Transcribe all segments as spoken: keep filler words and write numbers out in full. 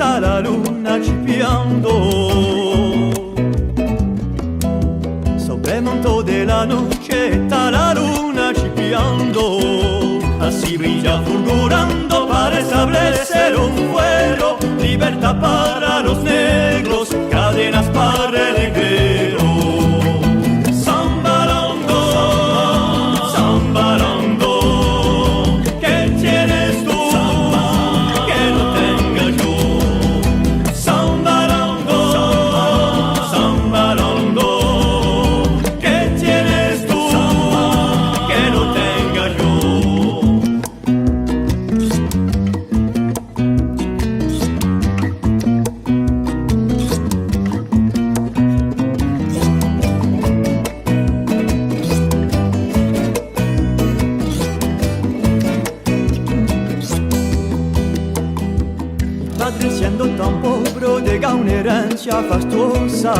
Tutta la luna ci piandu. Sopra u mantu di la nuci, tutta la luna ci piandu. Assì brighja fulgurandu, pare s'avria un fueru. Libertà para los negros, cadenas para el negreru. Samba Londo, Samba Londo, ¿qué tienes tú que no tenga yo? Samba Londo, Samba Londo, ¿qué tienes tú que no tenga yo? Padre siendu tan povru, degà un'erenza fastuosa.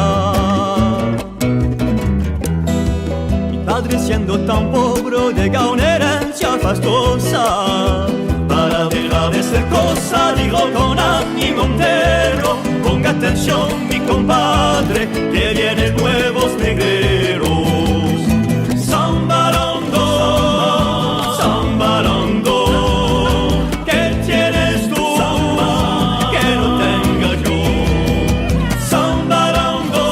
Mi padre siendu tan povru, degà un'erenza fastuosa. Para dejar de ser cosa, digo con animo entero, ponga atención, mi compadre, que vienen nuevos negreros. Samba Londo, Samba Londo, ¿qué tienes tú que no tenga yo? Samba Londo,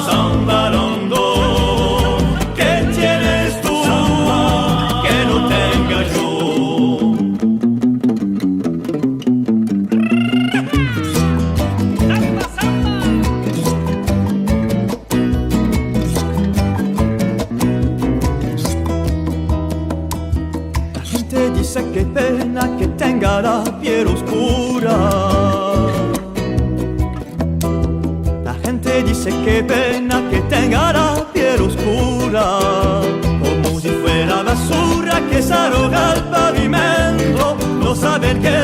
Samba Londo, ¿qué tienes tú que no tenga yo? A ghjente dice chì hè pena ch'e tenga a pelle scura. A ghjente dice chì hè pena ch'e tenga a pelle scura. Cumu si fuera basura chì s'arroga al pavimentu, no sà perchè